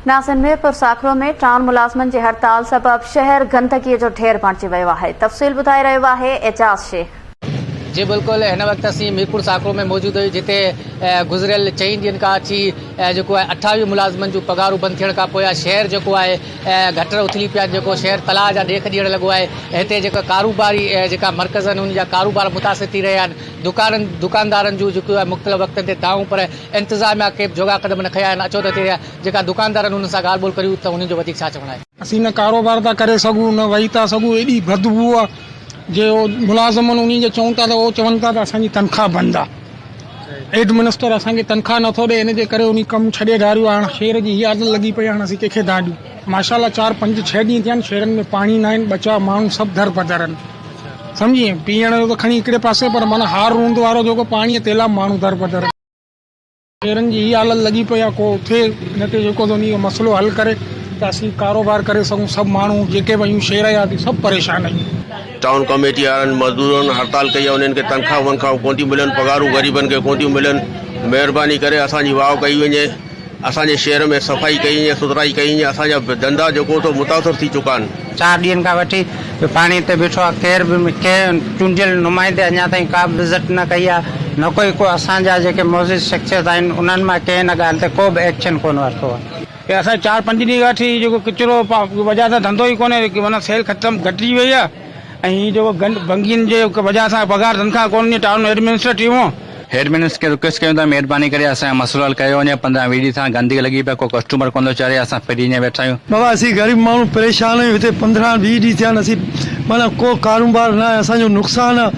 ناظرين ميرپور ساڪرو ۾ ٽائون ملازمن جي هڙتال سبب شهر گندگي جو ڍير بڻجي ويو آهي تفصيل ٻڌائي رهيو آهي اعجاز شيخ. جي بلڪل هن وقت اسين ميرپور ساڪرو ۾ موجود آهيون جتي گذريل چئن ڏينهن کان اچي جيڪو آهي 28 ملازمن جون پگهارون بند ٿيڻ کان پوء شهر جيڪو آهي گٽر اٿلي پيا آهن جيڪو شهر تلاء جا ڏيک ڏيڻ لڳو آهي هتي جيڪا ڪاروباري جيڪا مرڪز آهن ان جا ڪاروبار متاثر ٿي رهيا آهن دڪانن دڪاندارن جون جيڪو آهي مختلف وقتن تي دانهون پر انتظاميا ڪي به جوڳا قدم نه کنيا آهن اچو ته هتي جيڪا دڪاندار آهن انهن سان ڳالهه ٻولهه ڪريون ته انهن جو وڌيڪ ڇا چوڻ آهي. اسين نه ڪاروبار ٿا ڪري سگهون نه وهي ٿا سگهون ايڏي بدبوء آ جي او ملازمن انهي کي چئون ٿا ته او چون ٿا ته اسان جي تنخواه بند آ ايڊمنسٽر اسان کي تنخواه نٿو ڏي ان جي ڪري انهي ڪم ڇڏي ڌاريو آ هاڻ شهر جي هي عادت لڳي پئي آ هاڻ اسين ڪنهن کي دانهن ڏيون ماشاء الله چار پنج ڇهه ڏينهن ٿيا آهن شهرن ۾ پاڻي ناهن ٻه چار ماڻهو سڀ در بدر آهن سمجهي پيئڻ جو ته کڻي هڪڙي پاسي پر معنيٰ هار روند وارو جيڪو پاڻي آهي تنهن لاء به ماڻهو در بدر آهن. شهرن جي هي حالت لڳي پئي آهي ڪو اٿي نه ٿئي جيڪو ته انهي جو مسئلو حل ڪري ته اسين ڪاروبار ڪري سگهون سڀ ماڻهو جيڪي به آهيون شهر جا سڀ پريشان آهيون. ٽائون ڪميٽي وارن مزدورن هڙتال ڪئي آهي انهن کي تنخواهه ونخواهون ڪونه ٿيون ملن پگهارون غريبن کي ڪونه ٿيون ملن مهرباني ڪري اسان جي واهه ڪئي وڃي. اسان جي شهر ۾ صفائي ڪئي وڃي سٿرائي ڪئي وڃي اسان جا ڌنڌا جيڪو سو متاثر ٿي چڪا آهن. چار ڏينهن کان وٺي اهو پاڻي تي بيٺو آهي ڪير به ڪنهن چونڊيل نمائندي اڃا تائين ڪا به وزٽ نه ڪئي آهي نه ڪوئي ڪو اسان جا جيڪي معزز شخصيت آهن انهن مان ڪنهن ان ڳالهه تي ڪو به ايڪشن ڪونه ورتو آهي. هي اسان چار پنج ڏينهن کان وٺي هي جيڪو ڪچرو وجهه سان ڌنڌو ئي ڪونهي معنيٰ سيل ختم گهٽجي وئي آهي ۽ هي جيڪو گند ڀنگين جي وجهه سان پگهار تنخواه ڪونه ڏني ٽائون ايڊمنسٽريٽو. هيڊ منسٽر کي رڪويسٽ ڪيون ٿا مهرباني ڪري اسان جو مسئلو حل ڪيو وڃي 15 20 ڏينهن کان گندگي لڳي پئي ڪو ڪسٽمر ڪونه ٿو چڙهي اسان فري ائين ويٺا آهيون. بابا اسين غريب ماڻهو پريشان آهيون هتي 15 20 ڏينهن ٿيا آهن اسين معنيٰ ڪو ڪاروبار نه آهي اسان جو نقصان آهي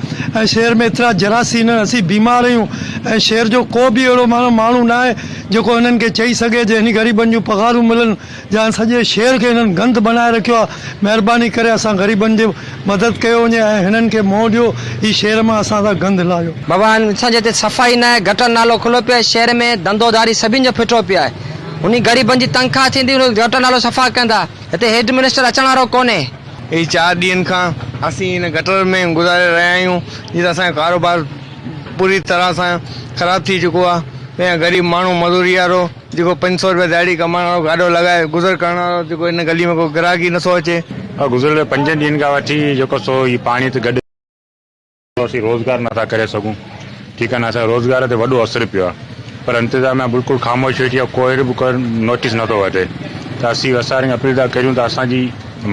۽ شهر ۾ ايترا جراثيم آهن اسين بيمار آهيون ۽ شهر جو ڪو به اهڙو معنيٰ ماڻهو نه آهي جيڪو هنن کي چئي سگهي جي هن غريبن جون پگهارون ملن جا سڄي شهر کي هنن گند بنائي رکيو آهي مهرباني ڪري اسان غريبن جي مدد ڪيو وڃي ۽ هنن کي منهن ڏيو هي شهر مان اسان سان گند لاهيو. بابا اسان جي هتي صفائي نه آهي گٽر نالو کليو پيو آهي شهر ۾ ڌنڌو ڌاري سڀني جو ڦٽو پيو آهي انهي غريبن جي تنخواه ٿيندي اهي گٽر نالو صفا ڪندا هتي هيڊ منسٽر اچڻ وارو ڪونهي. هي چار ڏينهن کان اسين هن گٽر ۾ گذاري رهيا آهيون جيئن ته اسان جو ڪاروبار پوري طرح سان خراب ٿي چڪو آهي ۽ غريب ماڻهو مزوري وارو جيڪو 500 روپيا دهاڙي ڪمائڻ وارو گاڏو لڳائي گذر ڪرڻ وارو جيڪو هن گلي ۾ ڪو گراهڪ ئي نٿو اچي. گذريل پنجن ڏينهن کان وٺي جيڪو سو هي پاڻي تي گڏ اسين روزگار نٿا ڪري سگهون ٺيڪ آهي نه اسان جي روزگار تي وڏو اثر پيو آهي پر انتظاميا بلڪل خاموش ويٺي آهي ڪوئي به ڪو نوٽيس نٿو وٺي ته اسين وسارين اپيل ٿا ڪريون ته اسان جي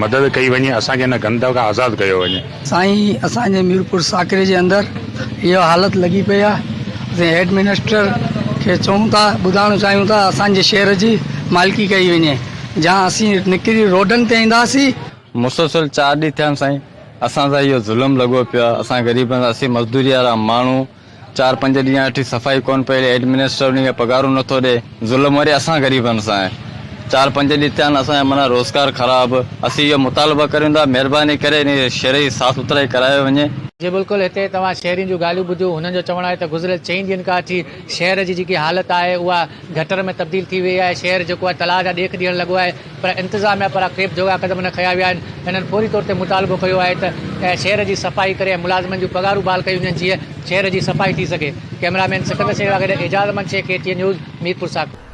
مدد ڪئي وڃي اسان کي هن گند کان آزاد ڪيو وڃي. سائين اسان جي ميرپور ساڪري جي اندر اها حالت لڳي پئي آهي اسين هيڊ منسٽر کي چئون ٿا ٻڌائڻ چاهيون ٿا اسان جي شهر جي مالڪي ڪئي وڃي جا اسين نڪري روڊن تي اينداسين. مسلسل چار ڏينهن ٿيا آهن سائين اسان سان اهو ظلم لڳو پيو آهي اسان غريبن سان اسين مزدوري وارا ماڻهو چار پنج ڏينهن وٺي صفائي ڪونه پئي ڏي ايڊمنسٽر انهي کي پگهارون نٿو ڏي ظلم وري اسان غريبن سان آهي چار پنج ڏينهن ٿيا آهن اسان جا معنيٰ روزگار خراب اسين اهو مطالبو ڪريون ٿا مهرباني ڪري انهي شهر جي صاف سٿرائي ڪرايو وڃي. جي بلڪل هتي توهان شهرين جون ڳالهيون ٻڌيون هنن جو چوڻ آهي ته گذريل چئن ڏينهن کان وٺي شهر جي جيڪي حالت آهي اها گٽر ۾ تبديل ٿي وئي آهي شهر جيڪو آهي تلاء جا ڏيک ڏيڻ لڳو آهي پر انتظاميا پاران ڪي به جوڳا قدم نه کنيا ويا آهن هنن فوري طور تي مطالبو ڪيو آهي ته شهر جي صفائي ڪري ۽ ملازمن جون پگهارون بحال ڪيون وڃن جيئن شهر جي صفائي ٿي سگهي ڪئميرا مين سڪندر شيخ سان گڏ Ejaz Ahmed Shaikh K T N news Mirpur Sakro.